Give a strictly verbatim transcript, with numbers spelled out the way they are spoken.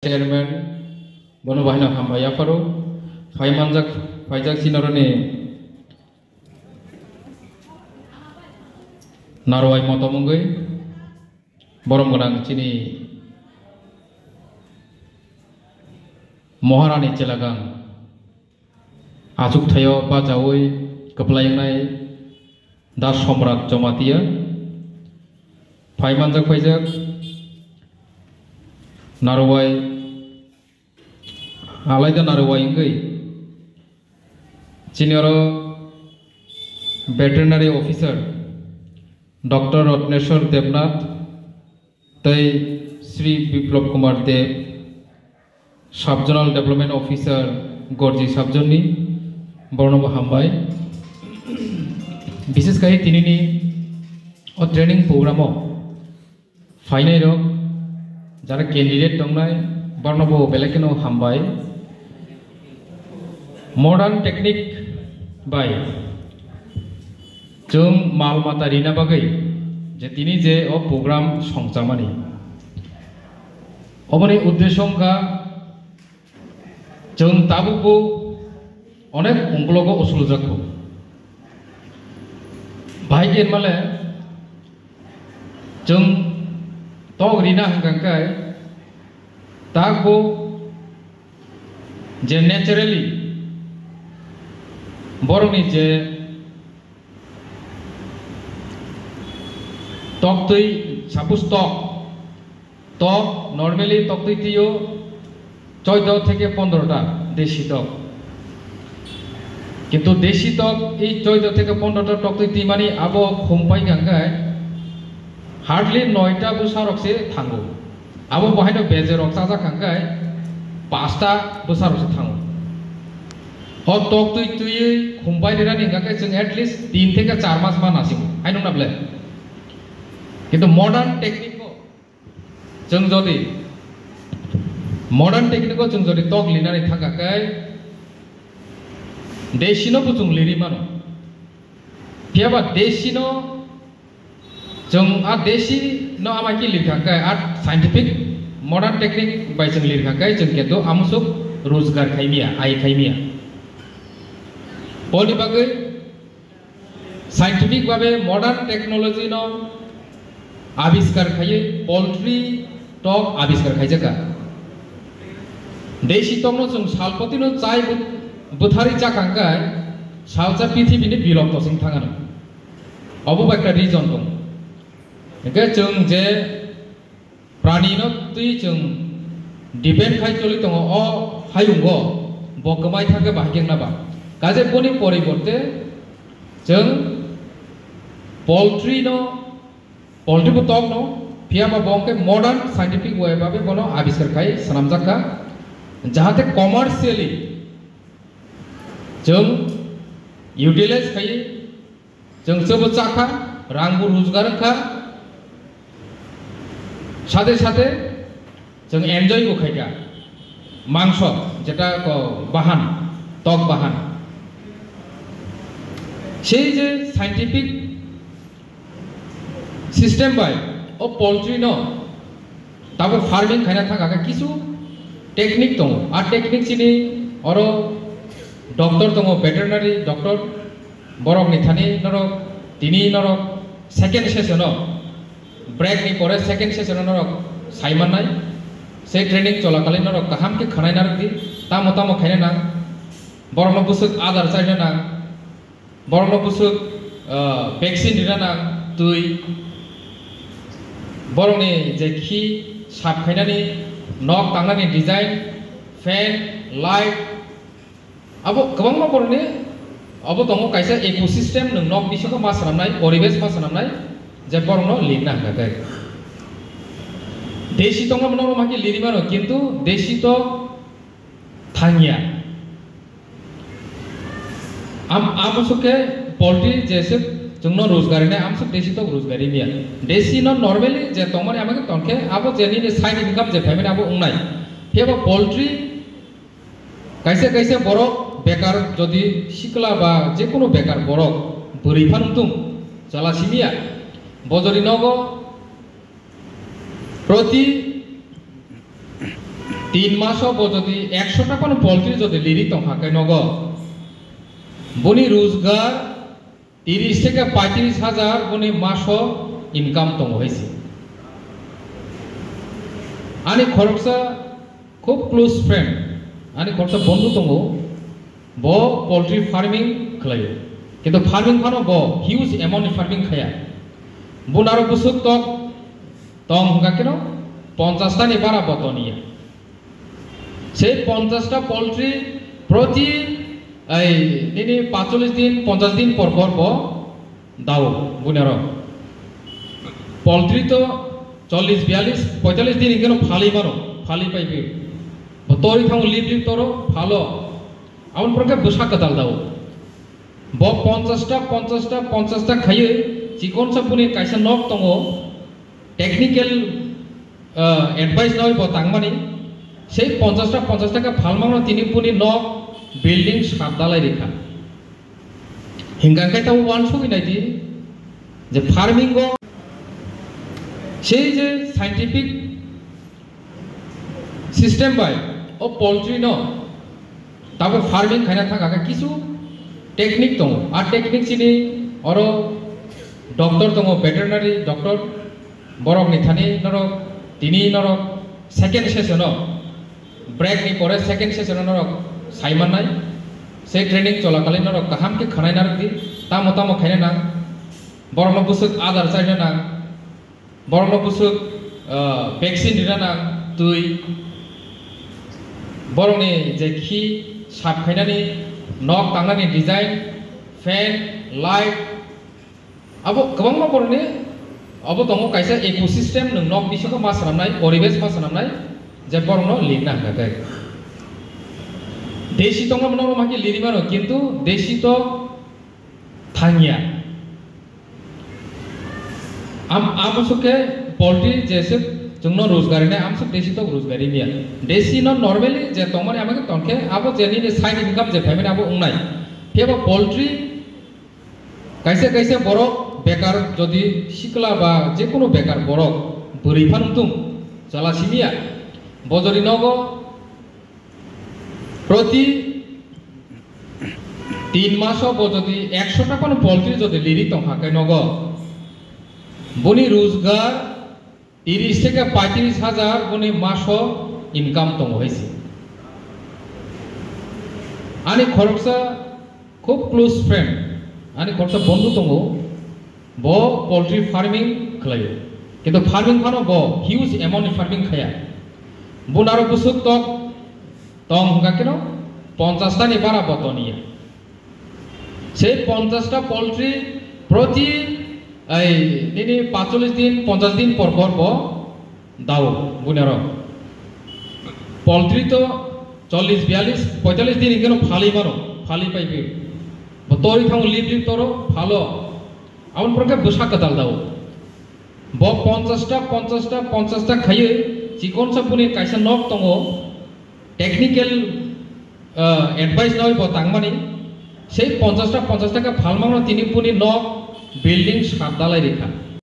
Chairman, bono bahino hambai yapharo. Phai manjak, phaijak chini oroni Narwai motom wngwi borom gwnang chini Maharani chelagang achuk thaio bachaui kwplai wngnai Da Somrat Jamatia. Phai manjak phaijak Narwai, alaida Narwai wngwi chini oro veterinary officer Doctor Ratneshwar Debnath tei Sri Biplab Kumar Deb, Sub Zonal Development Officer Gorji Sub Zone ni, borokno bo hambai. Bishes khai tinini o training program o phainai rok, jara candidate tongnai, borokno bo belai kheno hambai. Modern technique bai chwng mal mata rina bagwi je tini je o program songchamani, oboni uddesyo wngkha chwng tabukbo onek ungklogo usuljakgo. Bahai khe hinmale chwng tok rina hwnkha khe takbo je naturally borokni je toktwi, suppose tok, tok normally toktwi twiyo choido theke pondro ta desi tok. Kintu desi tok ei choido theke pondro ta toktwi twimani abo khumpai hwnkha khe hardly noita bwsarok se thango. Abo bahaino beje rok chajak hwnkha khe pasta bwsarok se thango. O toktwi twiwi khumpai rirani hwnkha khe chwng at least tin theke char mas ma nasingo. Hai nung na ble? Kintu modern technique o chwng jodi, modern technique o chwng jodi tok linani thangkha khe desi no bo chwng liri mano. Phiya ba desi no chwng a desi no ama ki lirkha khe a scientific modern technique bai chwng lirkha khe chwng kintu amusuk rojgar khai miya, ai khai miya. Boni bagwi scientific babe modern technology no abiskar khaiwi poultry tok abiskar khaijakha. Desi tokno chwng salpotino chai bu-, bwtharwi chakha hwnkhe salsa pithibini bilok tosing thangano. Obo bai ekta reason tong. Hwnkhe chwng je Prani no twi chwng depend khai choli tongo o hayungo, bo kwmai thangkhe bahai khe wngna ba. Kaje boni poriborte chwng poultry no, poultry bo tok no, phiya ba bo hwnkhe modern scientific way babe bono abiskar khai swnamjak kha, jahate commercially chwng utilize khai Chwng chwbo chakha, rangbo rojgar wngkha, sade sade chwng enjoy bo khaikha. Mangso jeta ko bahan, tok bahan. Sei je scientific system bai o poultry no Tabuk farming khaina thangkha khe kisu technique tongo. A technique chini oro doctor tongo, veterinary doctor, borokni thani norok tini norok second session o, break ni pore second session o norok sai mannai. Sei training cholakalin norok kaham khe khwnai narwk di, tamo tamo khaina nang, borokno bwswk adar chaina nang. Borokno bwswk, ah, vaccine rina nang twi. Borokni je khi sap khainani, nok tangnani design, fan, light, abo kwbangma borokni, abo tongo kaisa ecosystem, nwng nok bisingo ma swnamnai, poribesh ma swnamnai, je borokno lirna hwnkha khe. Desi tongma norok ma khe liri mano, kintu desi to thangya. Am, amsuk khe poultry jeswk chwngno rojgari nai, amsuk desi tok rojgari miya. Desi no normally je tongmani ama khe tongkhe abo je nini side income je phaimani abo wngnai. Phiya ba poultry kaisa kaisa borok bekar, jodi sikla ba jekunu bekar borok bwrwi phan wngthung, chwla simiya, bo jodi nogo Proti Tin maso bo jodi ekshota kono poultry jodi liri tongkha khe nogo, boni rojgar tiris theke paitris hajar boni maso income tongo hai se. Ani khoroksa khub close friend, ani khoroksa bondhu tongo, bo poultry farming khlaio. Kintu farming phano bo huge amount ni farming khaya. Bo naro bwswk tok tong hwnkha keno ponchash ta ni bara bo toniya. Sei ponchash ta poultry proti, ei, nini paitris din, ponchash din por por bo dao, bunero. Poultry to chollish, biyallish, poitalish din hingkeno phalwi mano, phalwi pai phi. Bo tori thango lip lip toro phalo. Aboni pore khe bwsa kwtal dao. Bo ponchash ta, ponchash ta, ponchash ta khaiwi chikonsa buni kaisa nok tongo, technical, ah, advice nawi bo tangmani. Sei ponchash ta, ponchash ta khe phalmano tini buni nok building sat dalai rikha. Hingkha khe tamo uansugwi naidi je farming o sei je scientific system bai o poultry no tabuk farming khaina thang khe kisu technique tongo. A technique chini oro doctor tongo, veterinary doctor, borok ni thani norok tini norok second session o break ni pore second session o norok sai mannai. Sei training chola kali norok kaham khe khanai narwk di, tamo tamo khaina nang, borok no bwswk adar chaina nang. Borokno bwswk, ah, vaccine rina nang twi. Borokni je khi sap khainani, nok tangnani design, fan, light, abo kwbangma borokni abo tongo kaisa ecosystem, nwng nok bisingo ma swnamnai, poribesh ma swnamnai, je borokno lirna hwnkha khe. Desi tongma norok ma khe liri mano, kintu desi to thangya. Am, amsuk khe poultry jeswk chwngno rojgari nai, amsuk desi tok rojgari niya. Desi no normally je tongmani amai khe tongkhe abo je nini side income je phaimani abo wngnai. Phiya ba poultry kaisa kaisa borok bekar jodi sikla ba jekunu bekar borok bwrwi phan wngthung chala simiya. Bo jodi nogo Proti tin maso bo jodi ekshota kono poultry jodi liri tongkha khe nogo, boni rojgar tiris theke paitris hajar boni maso income tongo hai se. Ani khoroksa khub close friend, ani khoroksa bondhu tongo, bo poultry farming khlaio. Kintu farming phano bo huge amount ni farming khaya. Bo naro bwswk tok tong hwnkha keno ponchash ta ni bara bo toniya. Sei ponchash ta poultry proti, ei, nini paitris din, ponchash din por por bo dao, bunero. Poultry to chollish, biyallish, poitalish din hingkeno phalwi mano, phalwi pai phi. Bo tori thango lip lip toro phalo. Aboni pore khe bwsa kwtal dao. Bo ponchash ta, ponchash ta, ponchash ta khaiwi chikonsa buni kaisa nok tongo, technical, ah, advice nawi bo tangmani. Sei ponchash ta, ponchash ta khe phalmano tini buni nok building sat dalai rikha.